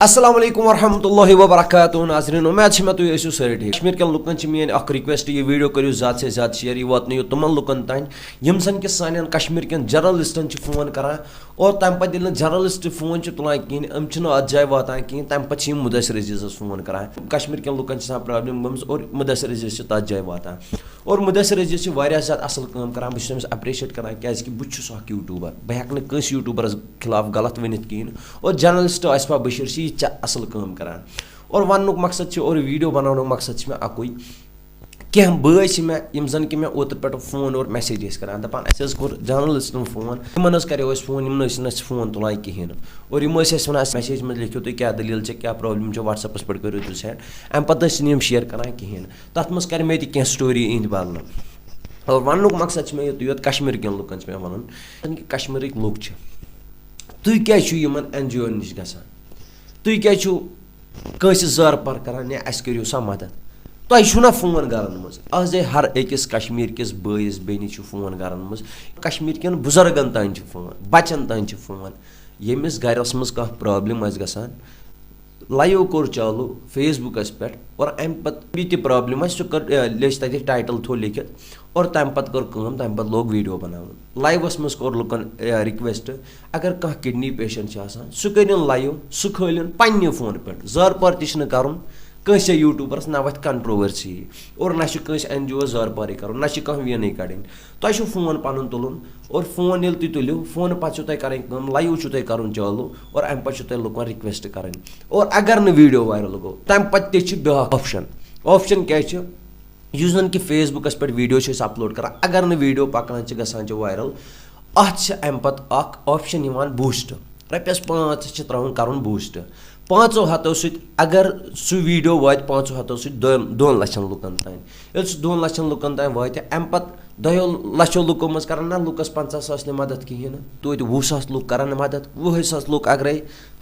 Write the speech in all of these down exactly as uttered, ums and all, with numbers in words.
السلام علیکم ورحمۃ اللہ وبرکاتہ۔ ناظرین، امید چھِ مےٚ تُہۍ ٲسِو سٲری ٹھیٖک۔ کشمیر کٮ۪ن لُکن چھِ میٲنۍ اکھ request، یہِ video کٔرِو زیادٕ سے زیادٕ share، یہِ واتنٲیِو تِمن لُکن تام یِم زن کہِ سانٮ۪ن کشمیر کٮ۪ن journalistن چھِ phone کران، اور تمہِ پتہٕ ییٚلہِ نہٕ journalist phone چھِ تُلان کِہیٖنۍ، یِم چھِنہٕ اتھ جایہِ واتان کِہیٖنۍ، تمہِ پتہٕ چھِ یِم مدثر عزیزس phone کران۔ کشمیر کٮ۪ن لُکن چھِ آسان problem گٔمٕژ اور مدثر عزیز چھِ تتھ جایہِ واتان۔ اور مدثر عزیز چھِ واریاہ زیادٕ اصل کٲم کران، بہٕ چھُس تٔمِس appreciate کران، کیازِ کہِ بہٕ تہِ چھُس اکھ YouTuber، بہٕ ہٮ۪کہٕ نہٕ کٲنٛسہِ YouTuberس خلاف غلط ؤنِتھ کِہیٖنۍ۔ اور journalist آصفہ بشیر چھِ یہِ تہِ چھِ اصل کٲم کران۔ اور وننُک مقصد چھُ، اور video بناونُک مقصد چھُ مےٚ اکُے، کینٛہہ بٲے چھِ مےٚ، یِم زن کہِ مےٚ اوترٕ پٮ۪ٹھ phone اور message ٲسۍ کران، دپان، اسہِ حظ کوٚر journalistن phone، یِمن حظ کریو اسہِ phone، یِم نہٕ ٲسۍ نہٕ اسہِ phone تُلان کِہیٖنۍ۔ اور یِم ٲسۍ اسہِ ونان، message منٛز لیکھِو تُہۍ کیٛاہ دٔلیٖل چھِ، کیٛاہ problem چھِ، WhatsAppس پٮ۪ٹھ کٔرِو تُہۍ send۔ امہِ پتہٕ ٲسۍ نہٕ یِم share کران کِہیٖنۍ۔ تتھ منٛز کرِ مےٚ تہِ کینٛہہ story یِہنٛدِ بدلہٕ۔ اور وننُک مقصد چھُ مےٚ یُتُے یوت، کشمیٖر کٮ۪ن لُکن چھُ مےٚ ونُن، زن کہِ کشمیٖرٕکۍ لُکھ چھِ، تُہۍ کیٛازِ چھِو یِمن NGOن نِش گژھان؟ تُہۍ کیٛازِ چھِو کٲنٛسہِ زارٕ پار کران، یا اسہِ کٔرِو سا مدد؟ تۄہہِ چھُو نا phone گرن منٛز؟ آز ہے ہر أکِس کشمیٖر کِس بٲیِس بیٚنہِ چھُ phone گرن منٛز، کشمیٖر کٮ۪ن بُزرگن تام چھُ phone، بچن تام چھُ phone۔ ییٚمِس گرس منٛز کانٛہہ problem آسہِ گژھان، live کوٚر چالو Facebookس پٮ۪ٹھ، اور امہِ پتہٕ یہِ تہِ problem آسہِ، سُہ کٔر، اے، لیٚچھ تتہِ title تھوٚو لیکھِتھ، اور تمہِ پتہٕ کٔر کٲم، تمہِ پتہٕ لوگ video بناوُن۔ Liveس منٛز کوٚر لُکن، اے، request، اگر کانٛہہ kidney patient چھُ آسان، سُہ کٔرِن live، سُہ کھٲلِن پننہِ phone پٮ۪ٹھ۔ زارٕ پار تہِ چھُنہٕ کرُن کٲنٛسہِ YouTuberس، نہ وتھِ controversy، اور نہ چھُ کٲنٛسہِ NGOس زارٕ پارٕے کرُن، نہ چھِ کانٛہہ وینٕے کڑٕنۍ۔ تۄہہِ چھُو phone پنُن تُلُن، اور phone ییٚلہِ تُہۍ تُلِو، phone پتہٕ چھُو تۄہہِ کرٕنۍ کٲم، live چھُو تۄہہِ کرُن چالو، اور امہِ پتہٕ چھُو تۄہہِ لُکن request کرٕنۍ۔ اور اگر نہٕ video viral گوٚو، تمہِ پتہٕ تہِ چھُ بیٛاکھ option۔ Option کیٛاہ چھُ؟ یُس زن کہِ Facebookس پٮ۪ٹھ video چھِ أسۍ upload کران، اگر نہٕ video پکان چھِ، گژھان چھِ viral، اتھ چھِ امہِ پتہٕ اکھ option یِوان boost۔ رۄپیس پانٛژھ ہتھ چھِ ترٛاوُن، کرُن boost۔ پانٛژو ہتو سۭتۍ اگر سُہ video واتہِ پانٛژو ہتو سۭتۍ دۄن، دۄن لچھن لُکن تام، ییٚلہِ سُہ دۄن لچھن لُکن تام واتہِ، امہِ پتہٕ دۄیو لچھو لُکو منٛز کرن نا لُکس پنٛژاہ ساس نہٕ مدد کِہیٖنۍ نہٕ، توتہِ وُہ ساس لُکھ کرن نہٕ مدد، وُہے ساس لُکھ اگرے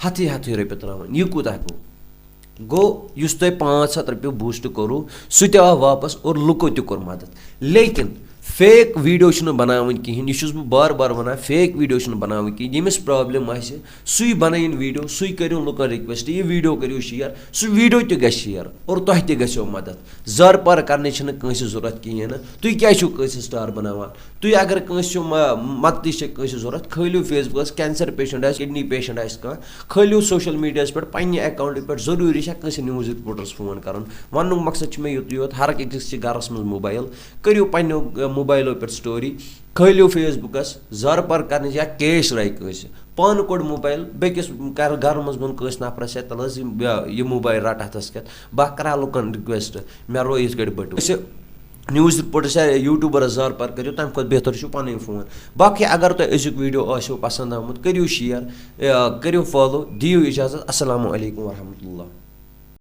ہتھٕے ہتھٕے رۄپیہِ ترٛاوان، یہِ کوٗتاہ گوٚو؟ گوٚو، یُس تۄہہِ پانٛژھ ہتھ رۄپیہِ boost کوٚروٕ، سُہ تہِ آو واپس اور لُکو تہِ کوٚر مدد۔ لیکن fake video چھُنہٕ بناوٕنۍ کِہیٖنۍ، یہِ چھُس بہٕ بار بار ونان، fake video چھُنہٕ بناوٕنۍ کِہیٖنۍ۔ ییٚمِس problem آسہِ، سُے بنٲیِن video، سُے کٔرِن لُکن request، یہِ video کٔرِو share، سُہ video تہِ گژھِ share اور تۄہہِ تہِ گژھیو مدد۔ زارٕ پار کرنٕچ چھنہٕ کٲنٛسہِ ضروٗرت کِہیٖنۍ نہٕ۔ تُہۍ کیٛازِ چھِو کٲنٛسہِ star بناوان؟ تُہۍ اگر کٲنٛسہِ چھِو م-، مدتٕچ چھِ کٲنٛسہِ ضروٗرت، کھٲلِو Facebookس، cancer patient آسہِ، kidney patient آسہِ کانٛہہ، کھٲلِو social mediaہس پٮ۪ٹھ پننہِ accountہٕ پٮ۪ٹھ، ضروٗری چھا کٲنٛسہِ news reporterس phone کرُن؟ وننُک مقصد چھُ مےٚ یُتُے یوت، ہر أکِس چھِ گرس منٛز mobile، کٔرِو پننیو، ٲ، mobileو پٮ۪ٹھ story، کھٲلِو Facebookس، زارٕ پار کرنٕچ یا cash راے کٲنٛسہِ۔ پانہٕ کوٚڑ mobile، بیٚکِس گرٕ، گرٕ منٛز گوٚن کٲنٛسہِ نفرس، ہے تَلہٕ حظ یہِ، یہِ mobile رٹ اتھس کٮ۪تھ، بہٕ کرا لُکن request، مےٚ رو یِتھ کٲٹھۍ بٔٹوٕ۔ أسۍ news reporterس یا YouTuberس زارٕ پار کٔرِو، تمہِ کھۄتہٕ بہتر چھُ پنٕنۍ phone۔ باقٕے اگر تۄہہِ أزیُک video آسیو پسند آمُت، کٔرِو share، یا کٔرِو follow، دِیِو اجازت۔ السلام علیکم ورحمۃ اللہ۔